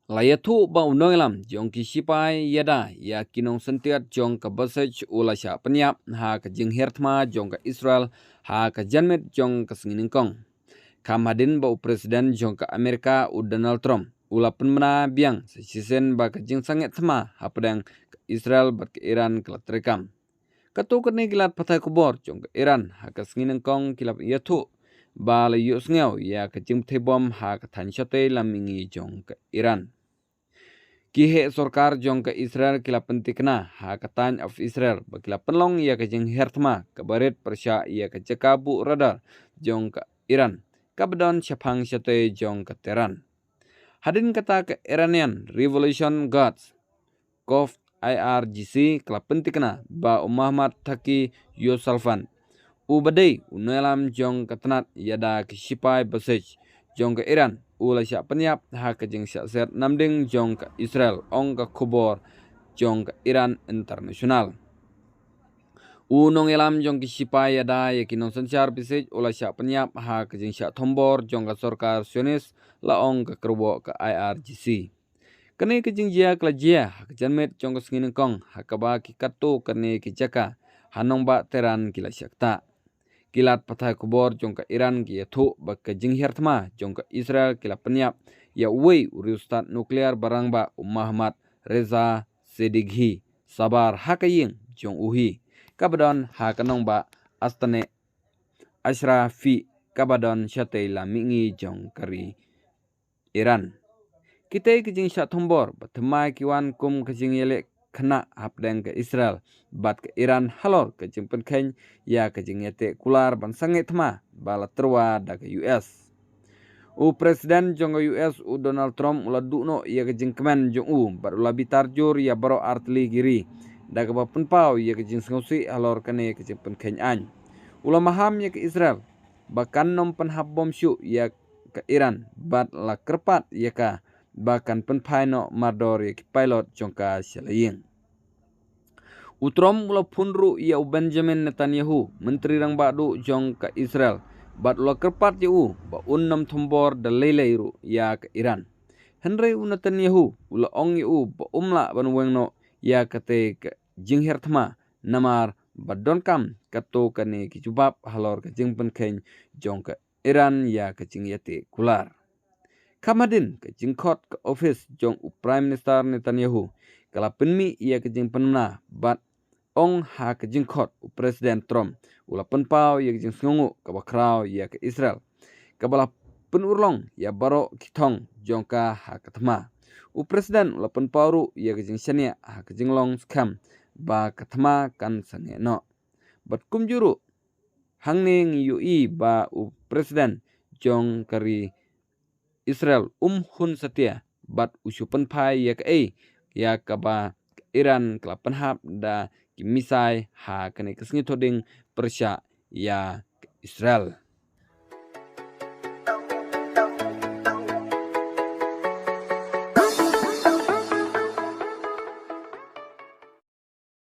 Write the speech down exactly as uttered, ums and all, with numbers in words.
La ïathuh ba u nongïalam jong ki shipai ïada ïa ki nongsyntiat jong ka Basij u la shah pynïap ha ka jinghiar thma jong ka Israel ha ka janmiet jong ka sngi nyngkong. Kham hadien ba u President jong ka Amerika u Donald Trump u la pynbna biang sa shisien ba ka jingsangeh thma hapdeng ka Israel bad ka Iran ka la treikam. Katto katne ki lad pathai khubor jong ka Iran ha ka sngi nyngkong ki la ïathuh ba la ïohsngew ïa ka jingpynthei bom ha ka thaiñ shatei lam mihngi jong ka Iran. Ki heh sorkar jong ka Israel ki la pyntikna ha ka Times of Israel ba ki la pynlong ïa ka jinghiar thma kaba rit pyrshah ïa ka jaka buh radar jong ka Iran kaba don shaphang shatei jong ka Tehran. Hadien kata, ka Iranian Revolution Guards Corps, I R G C, ka la pyntikna ba u Mohammad Taqi Yousafzai, u ba dei u nongïalam jong ka tnat ïada ki shipai Basij jong ka Iran, u la shah pynïap ha ka jingshah siat namding jong ka Israel, ong ka khubor jong ka Iran International. U nongïalam jong ki shipai ïada ïa ki nongsynshar Basij u la shah pynïap ha ka jingshah thombor jong ka sorkar Zionis, la ong ka kyrwoh ka I R G C. Kane ka jingjia ka la jia ha ka janmiet jong ka sngi nyngkong ha kaba ki katto katne ki jaka ha nongbah Tehran ki la shah ktah. Ki lad pathai khubor jong ka Iran ki ïathuh ba ka jinghiar thma jong ka Israel ki la pynïap ïa uwei u riewstad nuklear ba rangbah, u Mohammad Reza Sadeghi, sabar ha ka ïing jong u hi kaba don ha ka nongbah Astane Ashrafi kaba don shatei lam mihngi jong ka ri Iran. Kitei ki jingshah thombor ba thymmai ki wan kum ka jingïaleh khynnah hapdeng ka Israel bad ka Iran halor ka jingpynkheiñ ïa ka jingïateh kular ban sangeh thma ba la tyrwa da ka U S. U President jong ka U S u Donald Trump u la duh noh ïa ka jingkmen jong u bad u la bitar jur ïa baroh artylli ki ri da kaba pynpaw ïa ka jingsngewsih halor kane ka jingpynkheiñ aiñ. U la maham ïa ka Israel ba kan nym pynhap bom shuh ïa ka Iran bad la kyrpad ïa ka ba kan pynphai noh mardor ïa ki pilot jong ka sha la ïing. U Trump u la phone ruh ïa u Benjamin Netanyahu, Myntri Rangbah Duh jong ka Israel, bad u la kyrpad ïa u ba un nym thombor da lei lei ruh ïa ka Iran. Hynrei u Netanyahu u la ong ïa u ba um lah ban weng noh ïa katei ka jinghiar thma namar ba donkam katto katne ki jubab halor ka jingpynkheiñ jong ka Iran ïa ka jingïateh kular. Kham hadien, ka jingkhot ka ophis jong u Prime Minister Netanyahu ka la pynmih ïa ka jingpynbna bad ong ha ka jingkhot u President Trump u la pynpaw ïa ka jingsngewnguh kaba khraw ïa ka Israel kaba la pynurlong ïa baroh ki thong jong ka ha ka thma. U President u la pynpaw ruh ïa ka jingshaniah ha ka jinglong skhem ba ka thma kan sangeh noh. Bad kumjuh ruh, hangne ngi ïohi ba u President jong ka ri Israel um hun satia bad u shu pynphai ïa kaei ïa kaba ka Iran ka la pynhap da ki missile ha kane ka sngi Thohdieng pyrshah ïa ka Israel.